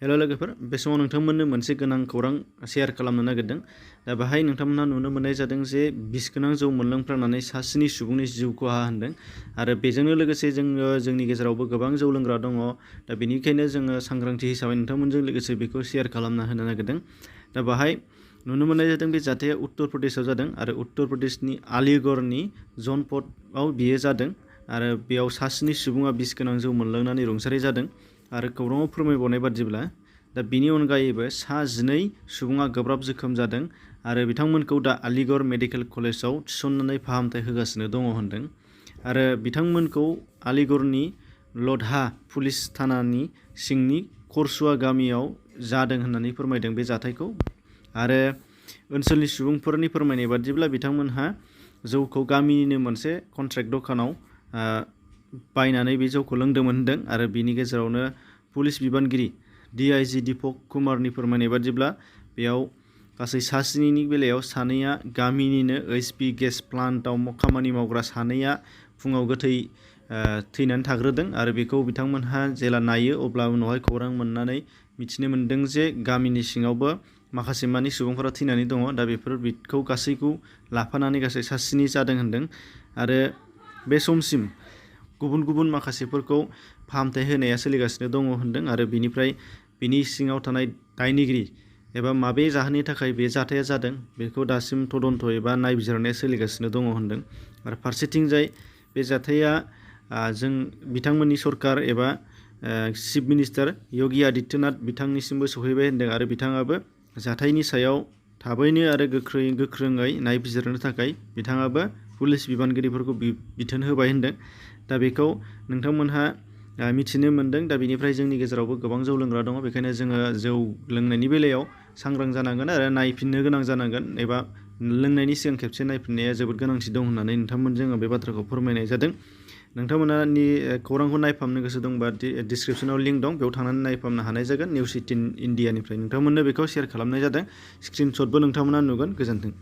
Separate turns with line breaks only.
हेल' लोगोफोर, बे समाव नोंथांमोननो मोनसे गोनां खौरां शेयार खालामनो नागिरदों। दा बाहाय नोंथांमोनहा नुनो मोननाय जादों जे बिस गोनां जौ मोनलोंफ्रांनानै सासेनि सुबुंनि जिउ खहा होनदों आरो बेजोंनो लोगोसे जोंनि गेजेरावबो गोबां जौ लोंग्रा दङ। दा बेनिखायनो जोङो सांग्रांथि हिसाबै नोंथांमोनजों लोगोसे बेखौ शेयार खालामना होनो नागिरदों। दा बाहाय नुनो मोननाय जादों बे जाथाया उत्तर प्रदेशआव जादों आरो उत्तर प्रदेशनि आलिगड़नि जनपदआव बियो जादों आरो बेयाव सासेनि सुबुङा बिस गोनां जौ मोनलोंनानै रुंसारि जादों आरो खौराङाव फोरमायबावनाय बादिब्ला दा बिनि अनगायैबो 12 सुबुङा गोब्राब जोखोम जादों आरो बिथांमोनखौ दा आलिगड़ मेडिकेल कलेजाव थिसननानै फाहामथाय होगासिनो दङ होनदों आरो बिथांमोनखौ आलिगड़नि ल'धा पुलिस थानानि सिंनि खरसुवा गामियाव जादों होननानै फोरमायदों बे जाथायखौ। आरो ओनसोलनि सुबुंफोरनि फोरमायनाय बादिब्ला बिथांमोनहा जौखौ गामिनिनो मोनसे कन्ट्रेक्ट दखानाव बायनानै बे जौखौ लोंदोंमोन होनदों आरो बिनि गेजेरावनो पुलिस बिबानगिरि DIG दीपक कुमारनि फोरमायनाय बादिब्ला बेयाव गासै 7नि बेलायाव 2आ गामिनिनो HP गेस प्लान्टआव खामानि मावग्रा 2आ फुङाव थैनानै थाग्रोदों आरो बेखौ बिथांमोनहा जेला नायो अब्ला उनावहाय खौरां मोननानै मिथिनो मोन्दों जे गामिनि सिङावबो माखासे मानि सुबुंफोरा थैनानै दङ। दा बेखौ गासैखौ लाफानानै गासै 7नि जादों होनदों आरो बे समसिम गुबुन गुबुन माखासेफोरखौ फाहामथाय होनाया सोलिगासिनो दङ होनदों आरो बिनि सिङाव थानाय दायनिगिरि एबा माबे जाहोननि थाखाय बे जाथाया जादों बेखौ दासिम तदन्त एबा नायबिजिरनाया सोलिगासिनो दङ होनदों आरो फारसेथिंजाय बे जाथाया बिथांमोननि सरकार एबा चिफ मिनिस्टार योगी आदित्यनाथ बिथांनिसिमबो सहैबाय होनदों आरो बिथाङाबो जाथायनि सायाव थाबैनो आरो गोख्रोङै नायबिजिरनो थाखाय बिथाङाबो पुलिस बिबानगिरिफोरखौ बिथोन होबाय होनदों। दा बेखौ नोंथांमोनहा मिथिनो मोन्दों। दा बेनिफ्राय जोंनि गेजेरावबो गोबां जौ लोंग्रा दङ, बेखायनो जोङो जौ लोंनायनि बेलायाव सांग्रां जानांगोन आरो नायफिननो गोनां जानांगोन एबा लोंनायनि सिगां खेबसे नायफिननाया जोबोद गोनांथि दं होननानै नोंथांमोनजों बे बाथ्राखौ फोरमायनाय जादों। नोंथांमोननि खौरांखौ नायफामनो गोसो दंबा डिसक्रिपसनाव लिंक दं, बेयाव थांनानै नायफामनो हानाय जागोन। निउस 18 इन्डियानिफ्राय नोंथांमोननो बेखौ शेयार खालामनाय जादों। स्क्रिनशटबो नोंथांमोना नुगोन। गोजोन्थों।